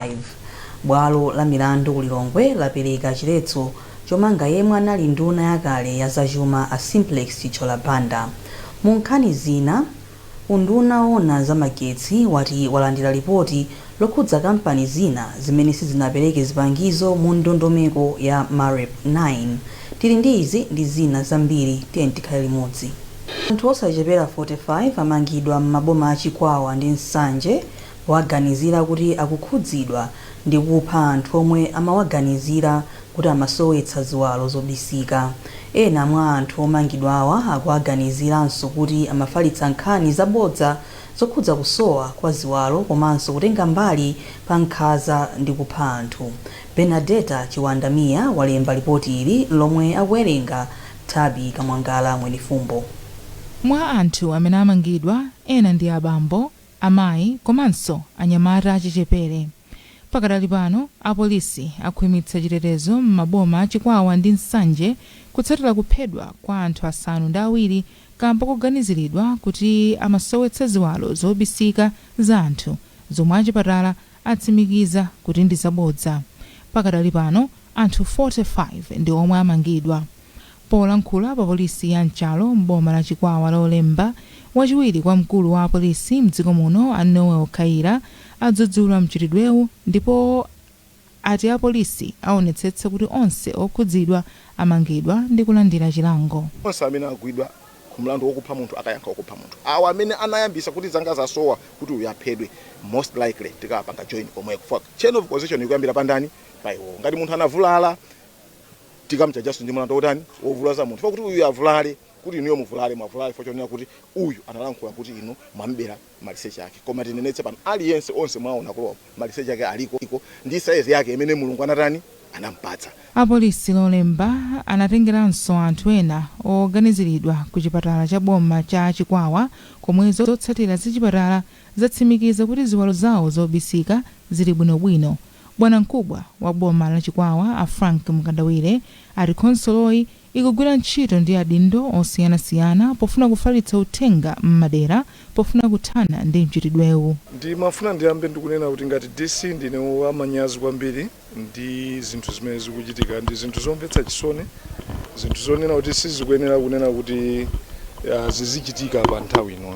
5. Bwalo la milandu ku Lilongwe lapereka chiletso chomanga yemwe anali nduna yakale ya zachuma a Simplex Chithyola Banda. Mu nkhani zina, unduna woona za magetsi wati walandira lipoti lokhudza kampani zina zimene sizinapereke zipangizo mu ndondomeko ya MAREP 9. Tili ndi izi ndi zina zambiri, tiyeni tikhale limodzi. Anthu osachepera 45 amangidwa m'maboma a Chikwawa ndi Nsanje powaganizira kuti akukhudzidwa ndi kupha anthu omwe amawaganizira kuti amasowetsa ziwalo zobisika. Ena mwa anthu omangidwawa akuwaganiziranso kuti amafalitsa nkhani zabodza zokhudza kusowa kwa ziwalo komanso kutenga mbali pa nkhanza ndi kupha anthu. Bernadetta Chiwanda Mia walemba lipoti ili lomwe akuwerenga Thabi Kamwangala Mwenifumbo. Mwa anthu amene amangidwa, ena ndi abambo, amayi komanso anyamata achichepere. Pakadali pano, apolisi akhwimitsa chitetezo m'maboma a Chikwawa ndi Nsanje kutsatira kuphedwa kwa anthu 7 kamba koganiziridwa kuti amasowetsa ziwalo zobisika za anthu zomwe achipatala atsimikiza kuti ndi zabodza. Pakadali pano, anthu 45 ndi omwe amangidwa. Polankhula pa polisi ya Nchalo m'boma la Chikwawa Lolemba, wachiwiri kwa mkulu wa apolisi mdziko muno a Noel Kayira adzudzula mchitidwewu ndipo ati apolisi aonetsetsa kuti onse okhudzidwa amangidwa ndi kulandira chilango. Onse amene agwidwa ku mlandu wokupha munthu akayankha wokupha munthu. Awa amene anayambisa kuti zanga zasowa kuti uyu aphedwe, most likely tikapanga join komweko. For chain of causation ikuyambira pandani pa iwo. Ngati munthu anavulala, tikamchajaso ndi mlandu wotani wovulaza munthu. Pakuti uyu avulale kuti inuyo muvulale, mwavulale for chonena kuti uyu analankhula kuti inu mwambera maliseche ake. Koma tinenetse pano, aliyense onse mwaona kulowa maliseche ake aliko iko ndi size yake imene Mulungu anatani anampatsa. Apolisi Lolemba anatengeranso anthu ena oganiziridwa ku chipatala cha boma cha Chikwawa komwe zotsatira zachipatala zatsimikiza kuti ziwalo zawo zobisika zili bwinobwino. Bwanamkubwa wa boma la Chikwawa a Frank Mkandawire ati khonsoloyi ikugwira ntchito ndi adindo osiyanasiyana pofuna kufalitsa uthenga m'madera pofuna kuthana ndi mchitidwewu. Ndimafuna ndiyambe ndikunena kuti ngati DC ndine wamanyazi kwambiri ndi zinthu zimene zikuchitika. Ndi zinthu zomvetsa chisoni, zinthu zonena kuti sizikuyenera kunena kuti zizichitika pa nthawi ino.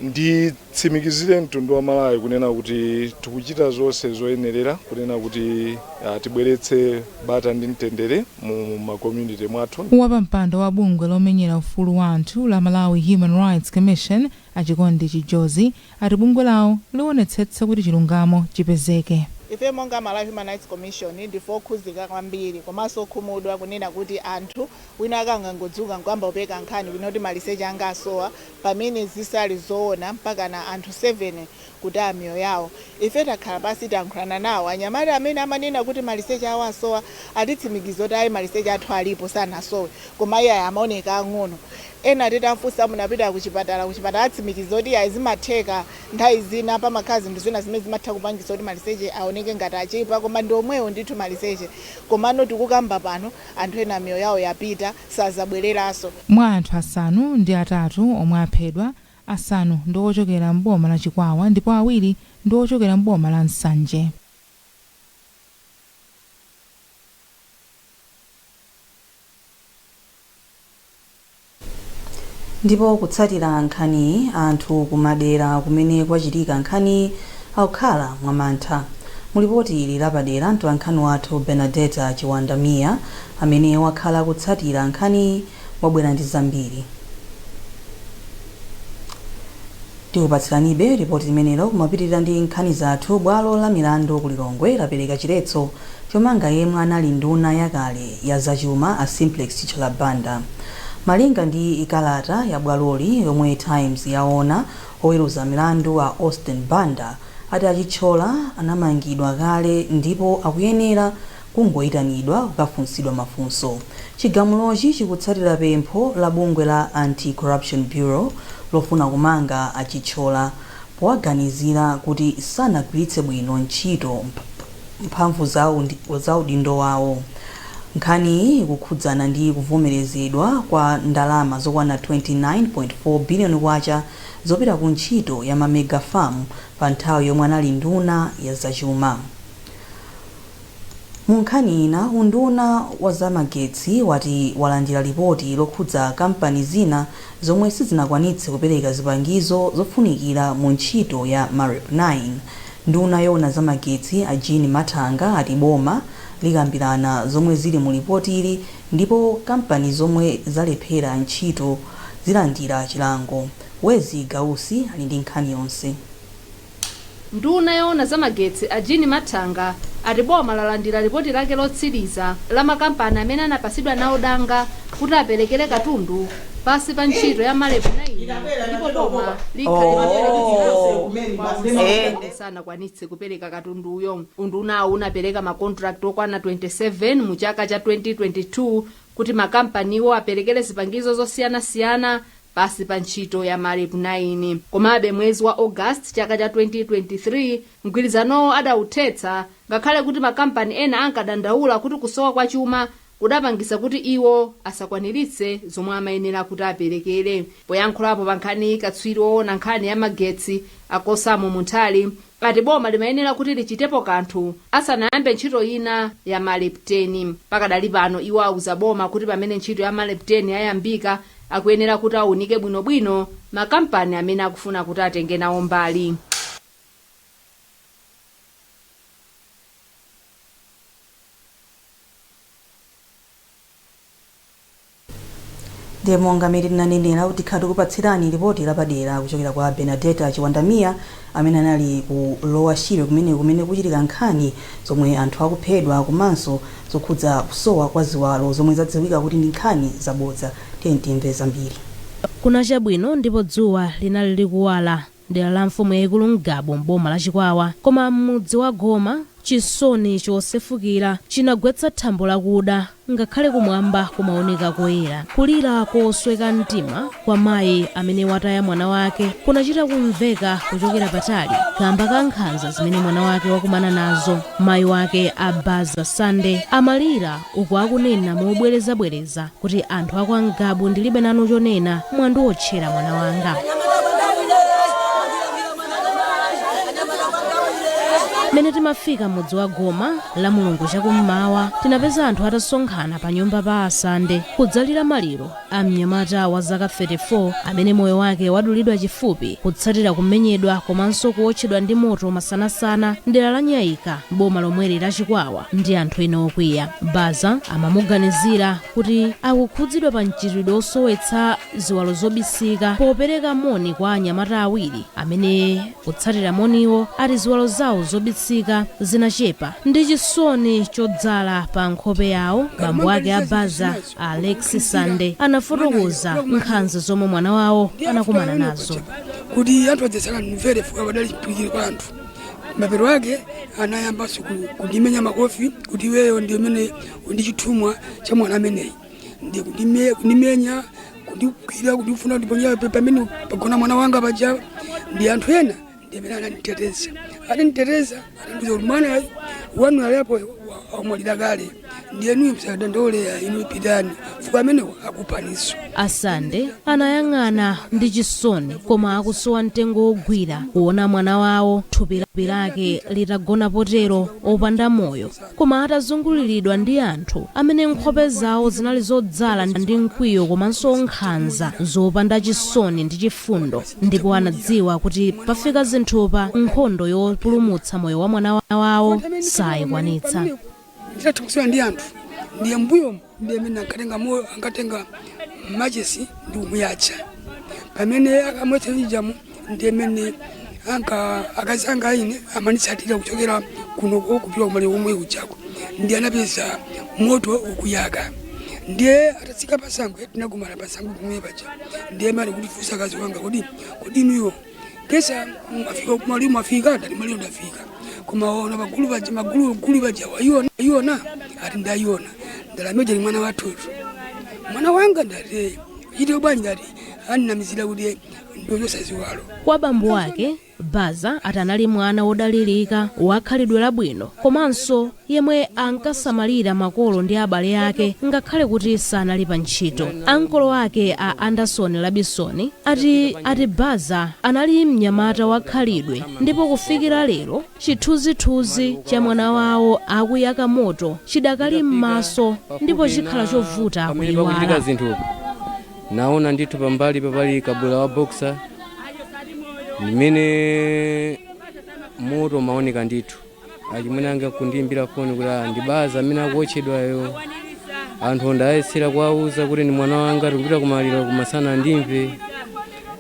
Nditsimikizire mtundu wa Malawi kunena kuti tikuchita zonse zoyenerera kunena kuti tibweretse bata ndi mtendere mu ma community mwathu. Wapampando wa bungwe lomenyera ufulu wa anthu la Malawi Human Rights Commission a Chikondi Chijozi ati bungwe lawo liwonetsetsa kuti chilungamo chipezeke. Ife monga Malawi Human Rights Commission ndife okhuzika kwambiri komanso okhumudwa kunena kuti anthu wina akangangodzuka nkuyamba kupeka nkhani kunena kuti maliseche anga asowa pamene zisali zoona, mpaka na anthu 7 kutaya miyoyo yawo. Ife takhala pasi, tayankhulana nawo anyamata amene amanena kuti maliseche awo asowa, atitsimikiza kuti ayi, maliseche athu alipo, sanasowe, koma iye amaoneka ang'ono. Ena titafunsa munapita kuchipatala, kuchipatala atsimikiza kuti ayi, zimatheka nthawi zina pamakhala zinthu zina zimene zimatha kupangisa kuti maliseche aoneke ngati achepa, koma ndi omwewo ndithu maliseche. Komano tikukamba pano anthu ena miyoyo yawo yapita, sazabwereranso. Mwa anthu 8 omwe aphedwa, 5 ndi ochokera m'boma la Chikwawa ndipo 2 ndi ochokera m'boma la Nsanje. Ndipo kutsatira nkhaniyi, anthu kumadera kumene kwachitika nkhaniyi akukhala mwamantha. Mulipoti ili lapadera, mtolankhani wathu Bernadetta Chiwanda Mia amene wakhala kutsatira nkhaniyi wabwera ndi zambiri. Tikupatsiranibe ripoti limenelo. Kumapitirira ndi nkhani zathu, bwalo la milandu ku Lilongwe lapereka chiletso chomanga yemwe anali nduna yakale ya zachuma a Simplex Chithyola Banda. Malinga ndi kalata ya bwaloli yomwe Times yaona, oweruza milandu a Austin Banda ati a Chithyola anamangidwa kale ndipo akuyenera kungoyitanidwa kukafunsidwa mafunso. Chigamulochi chikutsatira pempho la bungwe la Anti-Corruption Bureau lofuna kumanga a Chithyola powaganizira kuti sanagwiritse bwino ntchito mphamvu za udindo wawo. Nkhaniyi ikukhudzana ndi kuvomerezedwa kwa ndalama zokwana 29.4 biliyoni kwacha zopita ku ntchito ya ma mega farm pa nthawi yomwe anali nduna ya zachuma. Mu nkhani ina, unduna wa zamagetsi wati walandira lipoti lokhudza kampani zina zomwe sizinakwanitse kupereka zipangizo zofunikira mu ntchito ya MAREP 9. Nduna yoona zamagetsi a Jean Mathanga ati boma likambirana zomwe zili mu lipotili ndipo kampani zomwe zalephera ntchito zilandira chilango. Wezi Gausi ali ndi nkhani yonse. Nduna yoona zamagetsi a Jean Mathanga ati boma lalandira lipoti lake lotsiriza la makampani amene anapasidwa nawo danga kuti aperekere katundu pasi pa ntchito ya MAREP 9, ndipo boma likhale sanakwanitse kupereka katunduyo. Undunawo unapereka makontrakt okwana 27 mu chaka cha 2022 kuti makampaniwo aperekere zipangizo zosiyanasiyana pasi pa ntchito ya MAREP 9. Komabe mwezi wa August chaka cha 2023 mgwirizanowo adawuthetsa, ngakhale kuti makampani ena ankadandaula kuti kusowa kwa chuma kudapangisa kuti iwo asakwaniritse zomwe amayenera kuti aperekere. Poyankhulapo pa nkhani, katswiri woona nkhani ya magetsi Akosamo Munthali ati boma limayenera kuti lichitepo kanthu asanayambe ntchito ina ya MAREP 10. Pakadali pano iwo auza boma kuti pamene ntchito ya MAREP 10 yayambika, akuyenera kuti aunike bwinobwino makampani amene akufuna kuti atenge nawo mbali. Ndiye monga mmene tinanenera kuti tikhala tikupatsirani ripoti lapadera kuchokera kwa Benadeta Chiwandamiya amene anali ku Lower Shire kumene kuchitika nkhani zomwe anthu akuphedwa komanso zokhudza kusowa kwa ziwalo zomwe zadziwika kuti ndi nkhani zabodza. Tiye timve zambiri. Kuna chabwino ndipo dzuwa linali likuwala dera la mfumu yayikulu Mgabo mboma la Chikwawa, koma m'mudzi wa Goma chisoni chosefukira chinagwetsa thambo lakuda ngakhale kumwamba kumaoneka koyera. Kulira kosweka mtima kwa mayi amene wataya mwana wake kunachita kumveka kuchokera patali kamba ka nkhanza zimene mwana wake wakumana nazo. Mayi wake Abaza Sande amalira uku akunena mobwerezabwereza kuti, "Anthu akwa Mgabu, ndilibe nanu chonena, mwandiwotchera mwana wanga." Mmene timafika mudzi wa Goma la Mulungu chakummawa, tinapeza anthu atasonkhana pa nyumba pa Asande kudzalira maliro a mnyamata wa zaka 34 amene moyo wake wadulidwa chifupi kutsatira kumenyedwa komanso kuwotchedwa ndi moto masanasana mdera la Nyayika boma lomweli la Chikwawa ndi anthu ena okwiya. Baza amamuganizira kuti akukhudzidwa pa mchitidwe osowetsa ziwalo zobisika popereka moni kwa anyamata awiri amene kutsatira moniwo ati ziwalo zawo zobisika zinachepa. Ndi chisoni chodzala pa nkhope yawo, bambo ake Abaza, Alex Sande, anafotokoza nkhanza zomwe mwana wawo anakumana nazo. Kuti anthu adzasala ndimvere fuka padali chipwirikiti kwa anthu. Mapero ake anayambanso kundimenya makofi kuti iweyo ndi umene ndi chithumwa cha mwana ameneyi, ndi kundimenya, kundigwira, kundifuna kundiponya pamene pagona mwana wanga paja. Ndi anthu ena ndi amene ananditeteza. Ananditeteza, anandiuza kuti mwana wanu aliapo wamwalira kale, ndiyenuyo msadandaule, inu pitani fuka amenewo akuphaniso. Asande anayang'ana ndi chisoni koma akusowa mtengo wogwira kuona mwana wawo thupi lake litagona potero opanda moyo, koma atazunguliridwa ndi anthu amene nkhope zawo zinali zodzala ndi mkwiyo komanso nkhanza zopanda chisoni ndi chifundo. Ndipo anadziwa kuti pafika zinthupa, nkhondo yopulumutsa moyo wa mwana wawo sayikwanitsa. Nditathokozedwa ndi anthu, ndiye mbuyomo ndiye amene ankatenga moyo, ankatenga machesi ndi kumuyatsa. Pamene akamwetsa ijamu, ndiye amene anka akazi anga ine amanditsatira kuchokera kunoko kupita kumaliro komwe kuchako, ndiye anapeza moto ukuyaka. Ndiye atatsika pasangwe, tinakumana pasangwe kumwe paja. Ndiye mali kutifunsa akazi wanga kuti, "Kodi inuyo kesa mwafika maliro? Mwafika?" Ndati, "Maliro ndafika, koma ona pagulu paja, magulu gulu paja waiona iona?" Ati, "Ndayiona, ndalameja ni mwana wathutu, mwana wanga." Ndati, "Chite bwanji?" Ndati, "Andinamizira kuti Ndiochosa ziwalo. Kwa bambo ake Baza ati anali mwana wodalirika, wakhalidwe labwino, komanso yemwe ankasamalira makolo ndi abale ake ngakhale kuti sanali pa ntchito. Ankolo ake a Anderson Labison ati Baza anali mnyamata wakhalidwe, ndipo kufikira lero chithunzithunzi cha mwana wawo akuyaka moto chidakali m'maso ndipo chikhala chovuta Pamene pakuchitika kuyiwala. zinthu, naona ndithu pambali papali kabula wa boxer limene moto maoneka ndithu. Achimwene anga kundiyimbira foni kuti, "Ah, ndibaza amene akuotchedwayo." Anthu ndayesera kuwauza kuti ni mwana wanga, tikupita kumaliro, kumasana andimve.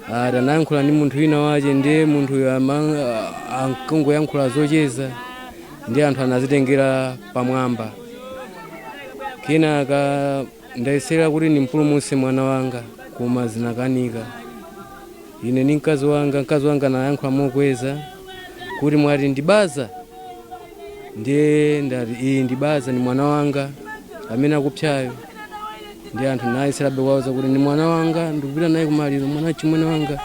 Tanayankhula ndi munthu wina wache, ndiye munthuyo ankangoyankhula zocheza, ndi anthu anazitengera pamwamba. Kenaka ndayesera kuti nimpulumutse mwana wanga, koma zinakanika. Ine ndi mkazi wanga, mkazi wanga nayankhula mokweza kuti, "Mwati ndibaza?" Ndiye ndati, "Iyi ndibaza, ni mwana wanga amene akupsyayo." Ndi anthu nayeserabe kuwauza kuti ni mwana wanga, ndikupita naye kumaliro, mwana chimwene wanga,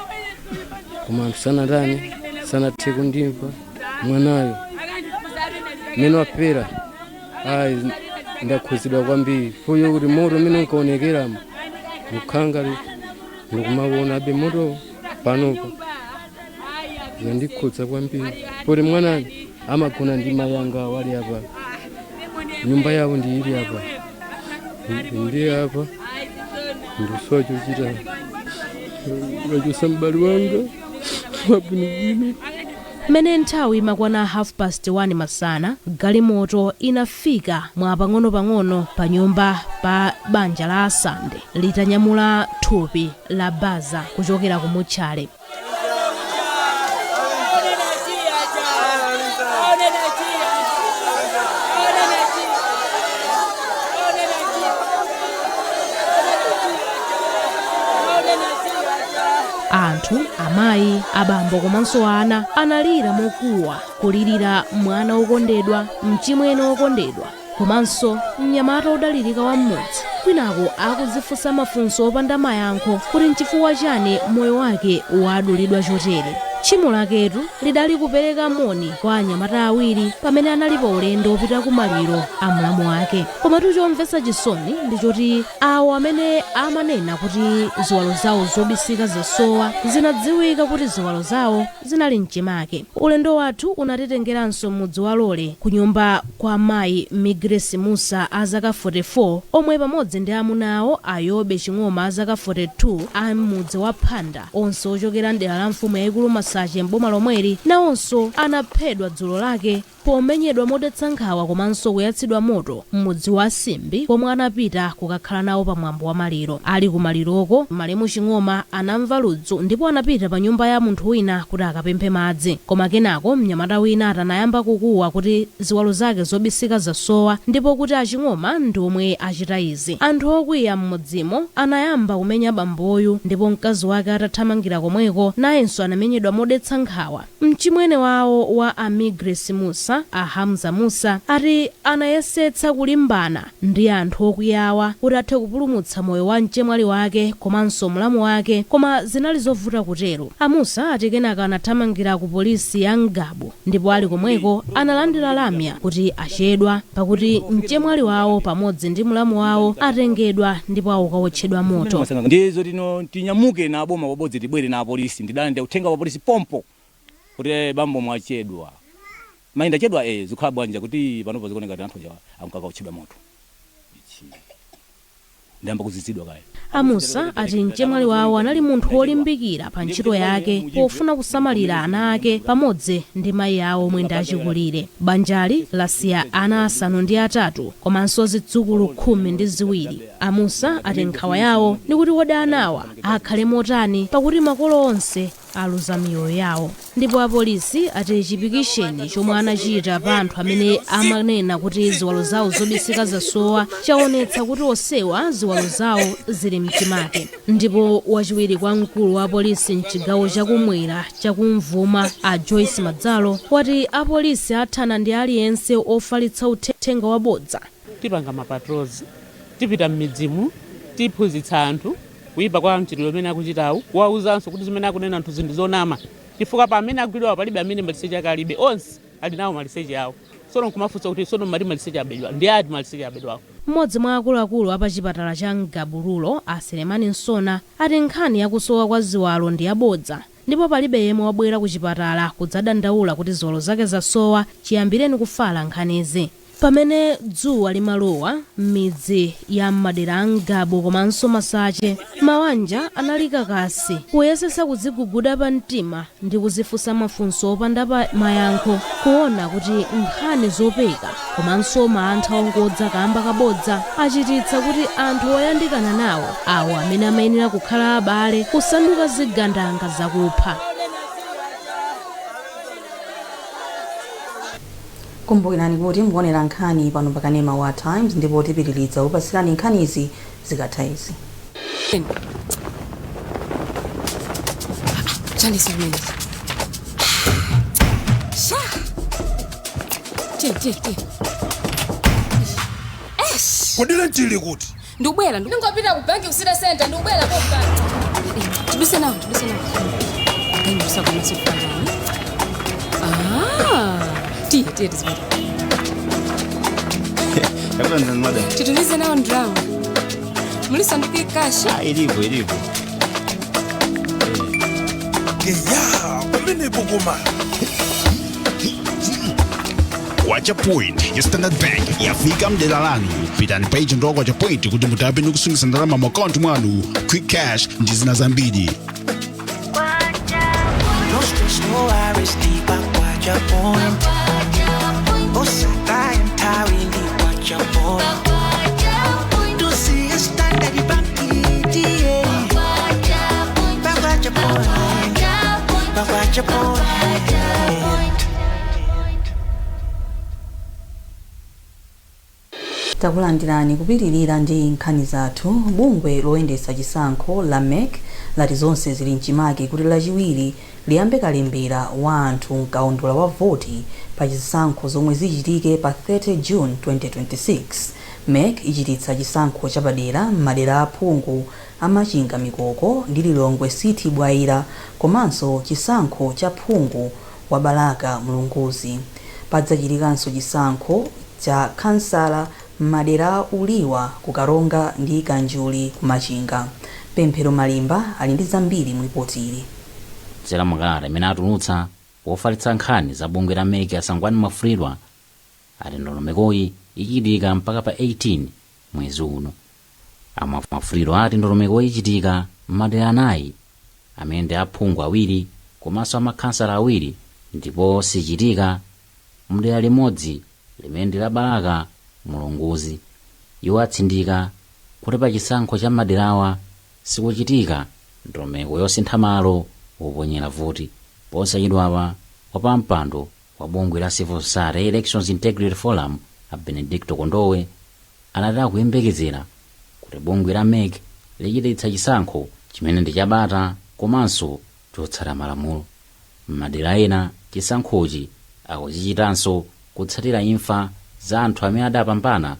koma anthu sanatani, sanathe kundimva. Mwanayo mmene wapera, ayi, ndakhuzidwa kwambiri fuyo kuti moto umene unkaonekeramo ukhanga ndikumaona abe moto panopa, zandikhudza kwambiri poti mwanayo amagona ndi mayi anga wali apa, nyumba yawo ndi ili apa, ndi apa. Ndisowa chochita, wachosa m'bale wanga wabwinobwino. Mmene nthawi imakwana 1:30 masana, galimoto inafika mwa pang'ono-pang'ono pa nyumba pa banja la Asande litanyamula thupi la Baza kuchokera ku mutchale. Anthu, amayi, abambo komanso ana analira mokuwa, kulirira mwana wokondedwa, mchimwene wokondedwa, komanso mnyamata wodalirika wa mmudzi, kwinako akudzifunsa mafunso opanda mayankho kuti nchifukwa chani moyo wake wadulidwa chotere. Tchimo laketu lidali kupereka moni kwa anyamata awiri pamene anali pa ulendo wopita ku maliro a mlamu wake. Komatu chomvetsa chisoni ndi choti awo amene amanena kuti ziwalo zawo zobisika zasowa, zinadziwika kuti ziwalo zawo zinali mchimake. Ulendo wathu unatitengeranso mudzi wa Lole, ku nyumba kwa mayi Migresi Musa a zaka 44, omwe pamodzi ndi amuna awo Ayobe Ching'oma a zaka 42 a mudzi wa Phanda, onse ochokera mdera la mfumu yayikulu Masache mboma lomweli, nawonso anaphedwa dzulo lake pomenyedwa modetsa nkhawa komanso kuyatsidwa moto m'mudzi wa Simbi, komwe anapita kukakhala nawo pamwambo wa maliro. Ali kumaliroko, malemu Ching'oma anamva ludzu ndipo anapita pa nyumba ya munthu wina kuti akapemphe madzi, koma kenako mnyamata wina atanayamba kukuwa kuti ziwalo zake zobisika zasowa ndipo kuti aching'oma ndi omwe achita izi. Anthu okwiya m'mudzimo anayamba kumenya bamboyu, ndipo mkazi wake atathamangira komweko nayenso anamenyedwa modetsa nkhawa. Mchimwene wawo wa Amigres Musa, a Hamza Musa, ati anayesetsa kulimbana ndi anthu okwiyawa kuti athe kupulumutsa moyo wa mchemwali wake komanso mlamu wake, koma zinali zovuta kutero. Amusa ati kenaka anathamangira ku polisi ya Ngabu, ndipo ali komweko analandira lamya kuti achedwa, pakuti mchemwali wawo pamodzi ndi mlamu wawo atengedwa ndipo awukawotchedwa moto. Ndizo tino tinyamuke na boma pabodzi, tibwere na apolisi. Ndidali uthenga wa polisi pompo kuti, "Bambo, mwachedwa." Mayi, ndachedwa? Zikhala bwanja kuti panopo zikuoneka kuti anthu aja ankakaotchedwa moto. Ichi ndiyamba kuzizidwa kaya. Amusa ati mchemwali wawo anali munthu wolimbikira pa ntchito yake pofuna kusamalira ana ake pamodzi ndi mayi awo omwe ndi achikulire. Banjali lasiya ana 8 komanso zidzukulu 12. Amusa ati nkhawa yawo ndi kuti kodi anawa akhale motani, pakuti makolo onse aluza miyoyo yawo. Ndipo apolisi ati chipikisheni chomwe anachita pa anthu amene amanena kuti ziwalo zawo zobisika zasowa chaonetsa kuti onsewa ziwalo zawo zili mchimake. Ndipo wachiwiri kwa mkulu wa apolisi mchigawo chakumwera chakumvuma, a Joyce Madzalo, wati apolisi athana ndi aliyense ofalitsa uthenga wabodza. Tipanga ma patrols, tipita m'midzimu, tiphunzitsa anthu. Kuyipa kwa mchitidwe umene akuchitawu, kuwauzanso kuti zimene akunena anthu zinthu zonama, chifukwa pa amene agwidwa palibe amene maliseche ake alibe, onse ali nawo maliseche awo. Tsono nkumafunsa kuti tsono mmati maliseche abedwa ndi ati maliseche abedwawo? Mmodzi mwa akuluakulu a pa chipatala cha Ngabu Rural, a Selemani Nsona, ati nkhani yakusowa kwa ziwalo ndi yabodza ndipo palibe yemwe wabwera ku chipatala kudzadandaula kuti ziwalo zake zasowa chiyambireni kufala nkhanizi. Pamene dzuwa limalowa m'midzi ya m'madera a Ngabu komanso Masache, mawanja anali kakasi kuyesesa kudziguguda pa mtima ndi kuzifunsa mafunso opanda pa mayankho, kuona kuti nkhani zopeka komanso mantha ongodza kamba kabodza achititsa kuti anthu oyandikana nawo, awo amene amayenera kukhala abale, kusanduka zigandanga zakupha. Kumbukirani kuti mukuonera nkhani pano pakanema wa Times, ndipo tipitiriza kupasirani nkhanizi zikatha izi. Chani zimene? Sha. Che che che. Esh. Kodi lentili kuti? Ndikubwera, ndingopita ku banki ku city center, ndikubwera popa. Tiduse nawo, tiduse nawo. Ngayimbusa komanso kufanani. Ah. Tiye, tiye tizipita. Yakulandani madam. Titumize nawo ndalama. Mulisanduke cash. Ah, ilipo, ilipo. Eya, pamenepo koma. Kwacha Point ya Standard Bank yafika mdera lanu. Pitani pa agent wa Kwacha Point kuti mutape ndi kusungitsa ndalama mu akaunti mwanu, quick cash ndi zina zambiri. No stress, no worries, deep Kwacha Point. Osaka entirely Kwacha Point. To see a standard bank, Kwacha Point. Kwacha Point. Takulandirani kupitirira ndi nkhani zathu. Bungwe loyendetsa chisankho la MEC lati zonse zili mchimake kuti Lachiwiri liyambe kalembera wa anthu mkaundula wa voti pa chisankho zomwe zichitike pa 30 June 2026. MEC ichititsa chisankho chapadera m'madera aphungu amachinga Mikoko ndi Lilongwe City Bwaira, komanso chisankho cha phungu wa Balaka Mulunguzi. Padzachitikanso chisankho cha kansala m'madera Uliwa ku Karonga ndi Kanjuli ku Machinga. Pemphero Malimba ali ndi zambiri mu ripoti ili. Kudzera makalata imene atulutsa, wofalitsa nkhani za bungwe la MEC Asangwani Mwafulirwa ati ndondomekoyi ichitika mpaka pa 18 mwezi uno. Amwafulirwa ati ndondomekoyi ichitika m'madera anayi amene ndi aphungu awiri komanso amakhansala awiri, ndipo sichitika mdera limodzi limene ndi la Balaka Mulunguzi. Iwo atsindika kuti pa chisankho cha maderawa sikuchitika ndondomeko yosintha malo woponyera voti. Posachedwapa, wapampando wa bungwe la Civil Society Elections Integrity Forum a Benedicto Kondowe anati akuyembekezera kuti bungwe la MEC lichititsa chisankho chimene ndi chabata komanso chotsata malamulo. M'madera ena chisankhochi akuchichitanso kutsatira imfa za anthu amene adapambana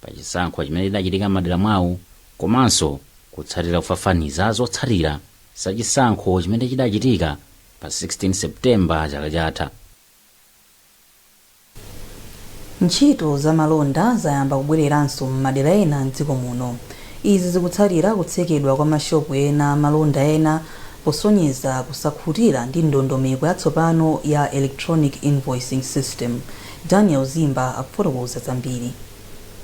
pa chisankho chimene chidachitika m'madera mwawo, komanso kutsatira kufafaniza zotsatira za chisankho chimene chidachitika pa 16 Septemba chaka chatha. Ntchito za malonda zayamba kubwereranso m'madera ena mdziko muno. Izi zikutsatira kutsekedwa kwa mashopu ena, malonda ena, posonyeza kusakhutira ndi ndondomeko yatsopano ya electronic invoicing system. Daniel Zimba akufotokoza zambiri.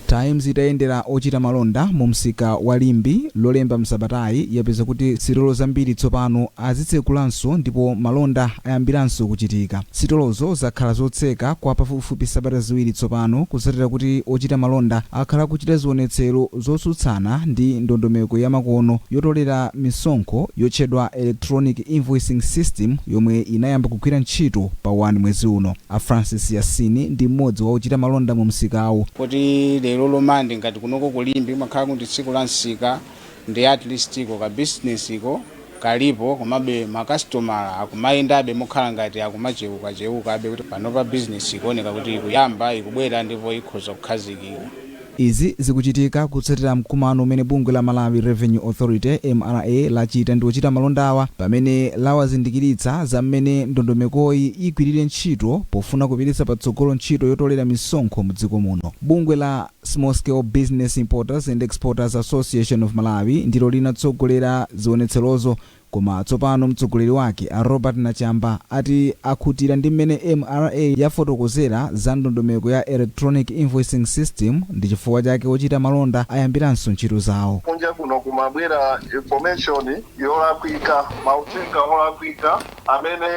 Times itayendera ochita malonda mu msika wa Limbi Lolemba msabatayi, yapeza kuti sitolo zambiri tsopano azitsekulanso ndipo malonda ayambiranso kuchitika. Sitolozo zakhala zotseka kwa pafupifupi sabata 2 tsopano, kutsatira kuti ochita malonda akhala kuchita zionetsero zotsutsana ndi ndondomeko ya makono yotolera misonkho yotchedwa electronic invoicing system, yomwe inayamba kugwira ntchito pa 1 mwezi uno. A Francis Yasini ndi mmodzi wa ochita malonda mu msikawu. Kuti lero lomande ngati kunoko kuLimbi kumakhala kuti tsiku la msika, ndi at least iko ka business iko kalipo, komabe makasitomala akumayendabe mokhala ngati akumachewukachewuka abe, kuti panopa business ikuoneka kuti ikuyamba ikubwera ndipo ikhoza kukhazikika. Izi zikuchitika kutsatira mkumano umene bungwe la Malawi Revenue Authority, MRA, lachita ndi ochita malondawa, pamene lawazindikiritsa za mmene ndondomekoyi igwirire ntchito pofuna kupititsa patsogolo ntchito yotolera misonkho mdziko muno. Bungwe la Small Scale Business Importers and Exporters Association of Malawi ndilo linatsogolera zionetserozo, koma tsopano mtsogoleri wake a Robert Nachamba ati akhutira ndi mmene MRA yafotokozera za ndondomeko ya electronic invoicing system, ndi chifukwa chake ochita malonda ayambiranso ntchito zawo. Kunja kuno kumabwera information yolakwika, mauthenga olakwika amene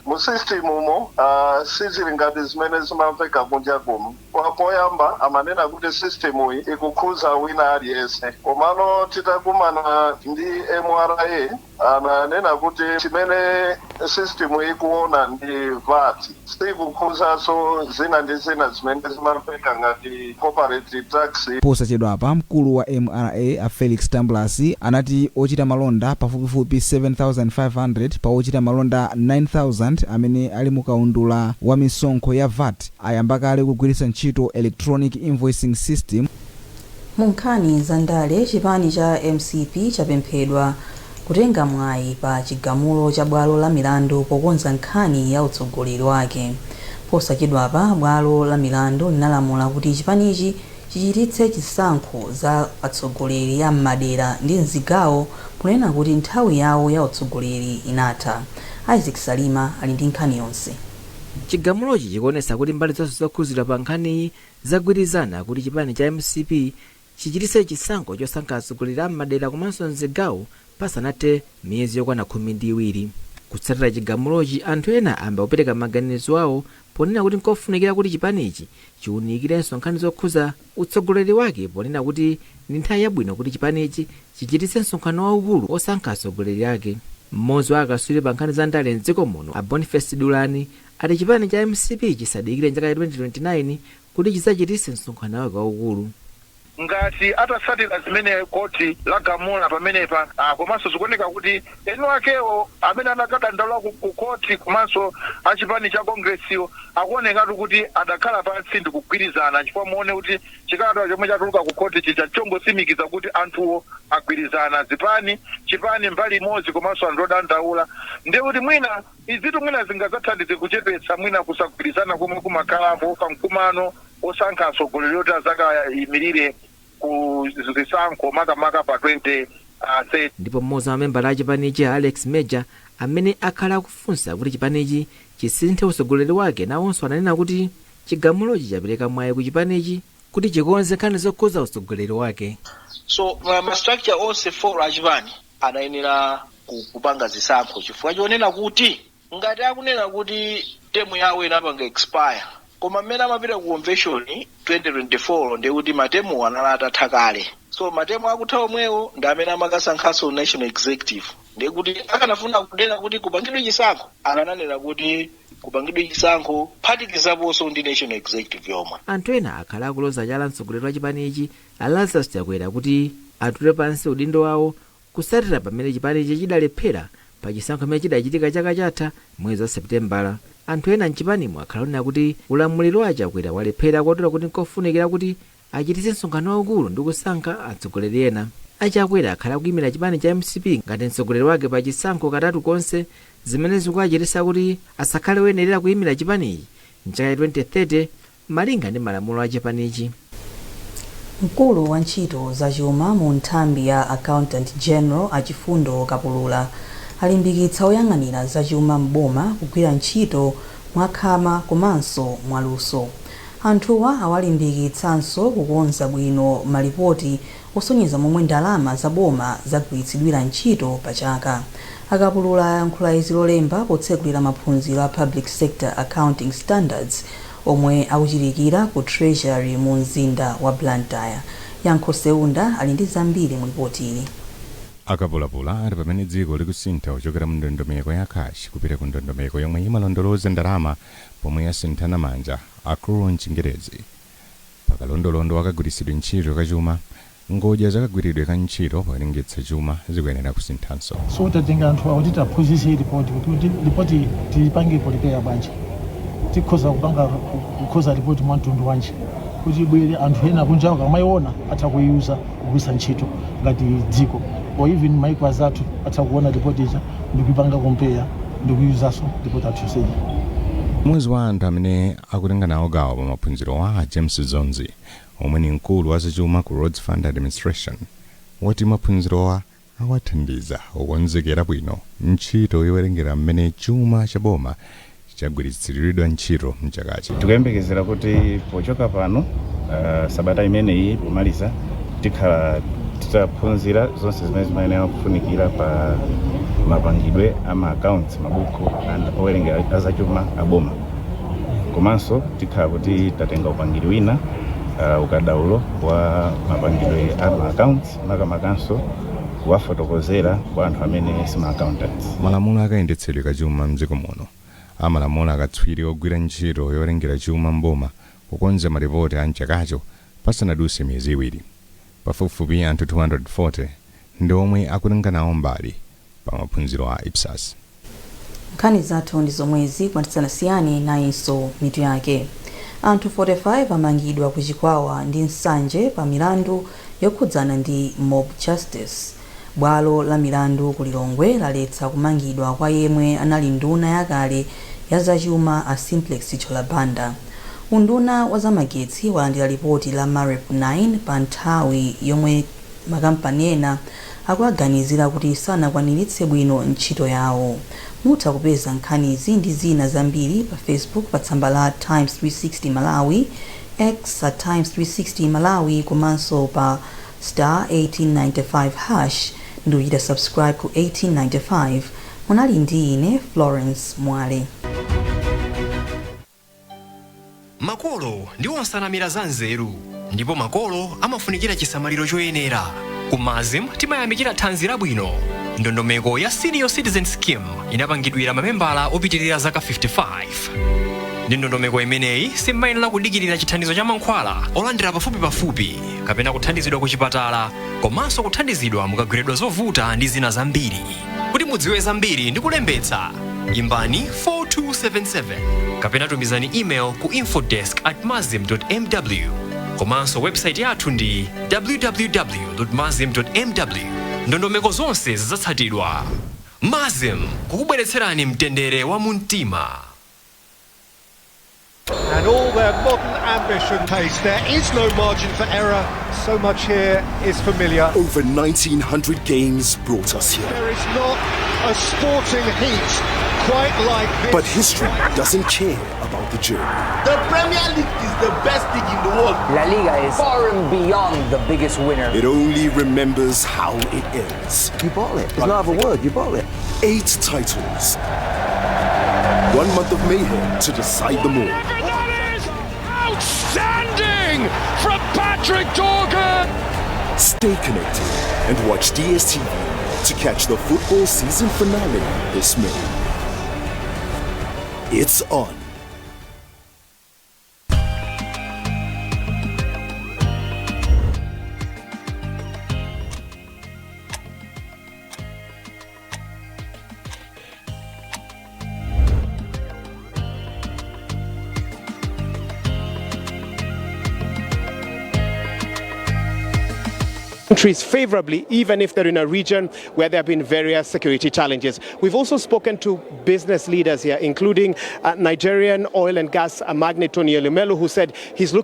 mu system umo sizili ngati zimene zimamveka kunja kuno. Poyamba amanena kuti system iyi ikukhuza wina aliyense, komano titakumana ndi MRA ananena kuti chimene system ikuona ndi VAT, sikukhuzanso zina ndi zina zimene zimamveka ngati corporate tax. Posachedwapa mkulu wa MRA a Felix Tambulasi anati ochita malonda pafupifupi 7500 pa ochita malonda 9000 amene ali mukaundula wa misonkho ya VAT ayamba kale kugwiritsa ntchito electronic invoicing system. Mu nkhani za ndale, chipani cha MCP chapemphedwa kutenga mwayi pa chigamulo cha bwalo la milandu pokonza nkhani ya utsogoleri wake. Posachedwapa bwalo la milandu linalamula kuti chipanichi chichititse chisankho za atsogoleri a m'madera ndi mzigawo, ponena kuti nthawi yawo ya utsogoleri inatha. Isaac Salima ali ndi nkhani yonse. Chigamulochi chikuonetsa kuti mbali zonse zokhuzidwa pa nkhaniyi zagwirizana kuti chipani cha MCP chichititse chisankho chosankha atsogoleri a m'madera komanso mzigawo pasanathe miyezi yokwana 12. Kutsatira chigamulochi, anthu ena ayamba kupereka maganizo awo ponena kuti nkofunikira kuti chipanichi chiwunikirenso nkhani zokhuza utsogoleri wake, ponena kuti ndi nthawi yabwino kuti chipanichi chichititse msonkhano waukulu osankha atsogoleri ake. Mmodzi wa akatswiri pa nkhani za ndale mdziko muno, a Boniface Dulani, ati chipani cha MCP chisadikire chaka cha 2029 kuti chidzachititse msonkhano wake waukulu. Ngati atasatira zimene koti lagamula pamenepa, komanso zikuoneka kuti eni akewo amene anakadandaula ku koti komanso achipani cha Kongresiwo akuonekatu kuti adakhala pansi ndi kugwirizana, chifukwa muone kuti chikalata chomwe chatuluka ku koti chija chongotsimikiza kuti anthuwo agwirizana, zipani, chipani mbali imodzi komanso anthu odandaula. Ndiye kuti mwina izitu mwina zingadzathandize kuchepetsa mwina kusagwirizana komwe kumakhalapo pa mkumano osankha atsogoleri oti azakayimirire ku zisankho, makamaka pa 2030. Ndipo mmodzi wa mamembala a chipanichi, Alex Major, amene akhala akufunsa kuti chipanichi chisinthe utsogoleri wake, nawonso ananena kuti chigamulochi chapereka mwayi ku chipanichi kuti chikonze nkhani zokhuza utsogoleri wake. So ma structure onse 4 achipani anayenera kupanga zisankho, chifukwa chonena kuti ngati akunena kuti term yawo inapanga expire, koma mmene amapita ku convention 2024 ndiye kuti ma term anali atatha kale. So ma term akutha omwewo ndi amene amakasankhanso national executive. Ndiye kuti akanafuna kunena kuti kupangidwe chisankho, akananena kuti kupangidwe chisankho phatikizaponso ndi national executive yomwe. Anthu ena akhala akuloza chala mtsogoleri wa chipanichi a Lazarus Chakwera kuti atule pansi udindo wawo kutsatira pamene chipanichi chidalephera pa chisankho chimene chidachitika chaka chatha mwezi wa Seputembala. Anthu ena mchipanimo akhala onena kuti ulamuliro wa Chakwera walephera, kotero kuti nkofunikira kuti achititse msonkhano waukulu ndi kusankha atsogoleri ena. Achakwera akhala akuyimira chipani cha MCP ngati mtsogoleri wake pa chisankho katatu konse, zimene zikuachititsa kuti asakhale woyenerera kuyimira chipanichi mchaka cha 2030 malinga ndi malamulo a chipanichi. Mkulu wa ntchito zachuma mu nthambi ya Accountant General, Achifundo Kapulula, alimbikitsa oyang'anira zachuma m'boma kugwira ntchito mwakhama komanso mwaluso. Anthuwa awalimbikitsanso kukonza bwino malipoti osonyeza momwe ndalama za boma zagwiritsidwira ntchito pa chaka. Akapulula ayankhula izi Lolemba potsegulira maphunziro a Public Sector Accounting Standards omwe akuchitikira ku Treasury mu mzinda wa Blantyre. Yankho Seunda ali ndi zambiri mu ripoti ili. Akapulapula ali pamene dziko likusintha kuchokera mu ndondomeko ya cash kupita ku ndondomeko yomwe imalondoloza ndalama pomwe yasinthana manja, accrual mchingerezi, pakalondolondo wakagwiritsidwe ntchito kachuma, ngodya zakagwiridwe ka ntchito powerengetsa chuma zikuyenera kusinthanso. So tatenga anthu awo kuti taphunzitse ripoti, kuti ripoti tilipange prepare bwanji, tikhoza kupanga kukhoza ripoti mwa mtundu wanji. Kuti ibwere, anthu ena kunja akamayiona atha kuiuza, kugwiritsa ntchito ngati dziko, or even maiko azathu atha kuona ripoti ija ndikuipanga compare ndikuyuzanso ripoti athu yonseyi. Mmodzi wa anthu amene akutenga nawo gawo pa maphunziro wa James Zonzi, omwe ni mkulu wa zachuma ku Roads Fund Administration, wati maphunzirowa awathandiza kukonzekera bwino ntchito yowerengera mmene chuma cha boma chagwiritsiridwa ntchito mchakachi. Tikuyembekezera kuti pochoka pano, sabata imeneyi pomaliza, tikhala titaphunzira zonse zimene zimayenera kufunikira pa mapangidwe a ma accounts, mabuku owerengera azachuma aboma, komanso tikhala kuti tatenga upangiri wina, ukadaulo wa mapangidwe a ma accounts, makamakanso kuwafotokozera kwa anthu amene sima accountants. Malamulo akayendetsedwe kachuma mdziko muno amalamula akatswiri ogwira ntchito yowerengera chuma mboma kukonza maripoti a mchakacho pasanadutse miyezi 2. Pafupifupi anthu 240 ndi omwe akutenga nawo mbali pa maphunziro a IPSAS. Nkhani zathu ndi zomwezi, koma tisanasiyane, nayinso mitu yake. Anthu 45 amangidwa ku Chikwawa ndi Nsanje pa milandu yokhudzana ndi mob justice. Bwalo la milandu ku Lilongwe laletsa kumangidwa kwa yemwe anali nduna yakale ya zachuma a Simplex Chithyola Banda. Unduna wa zamagetsi walandira lipoti la MAREP 9 pa nthawi yomwe makampani ena akuaganizira kuti sanakwaniritse bwino ntchito yawo. Mutha kupeza nkhanizi ndi zina zambiri pa Facebook pa tsamba la Times 360 Malawi, X at Times 360 Malawi, komanso pa star 1895 hash ndi kuchita subscribe ku 1895. Munali ndi ine Florence Mwale. Makolo ndi onsanamira za nzeru, ndipo makolo amafunikira chisamaliro choyenera. Ku MASM timayamikira thanzi labwino. Ndondomeko ya Senior Citizen Scheme inapangidwira mamembala opitirira zaka 55. Ndi ndondomeko imeneyi, simmayenera kudikirira chithandizo cha mankhwala olandira pafupipafupi kapena kuthandizidwa ku chipatala, komanso kuthandizidwa mukagwiridwa zovuta ndi zina zambiri. Kuti mudziwe zambiri ndi kulembetsa, imbani 4277 kapena tumizani email ku infodesk@masm mw, komanso website yathu ndi www masm mw. Ndondomeko zonse zidzatsatidwa. MASM, kukubweretserani mtendere wa mumtima. And all their modern ambition pace. There is no margin for error. So much here is familiar. Over 1,900 games brought us here. There is not a sporting heat quite like this. But history doesn't care about the journey. The Premier League is the best league in the world. La Liga is far and beyond the biggest winner. It only remembers how it ends. You bottle it. There's no other word. You bottle it. Eight titles. One month of mayhem to decide them all. That is outstanding from Patrick Dorgu. Stay connected and watch DSTV to catch the football season finale this May. It's on. Countries favorably, even if they're in a region where there have been various security challenges. We've also spoken to business leaders here, including Nigerian oil and gas magnate Tony Elumelu, who said he's looking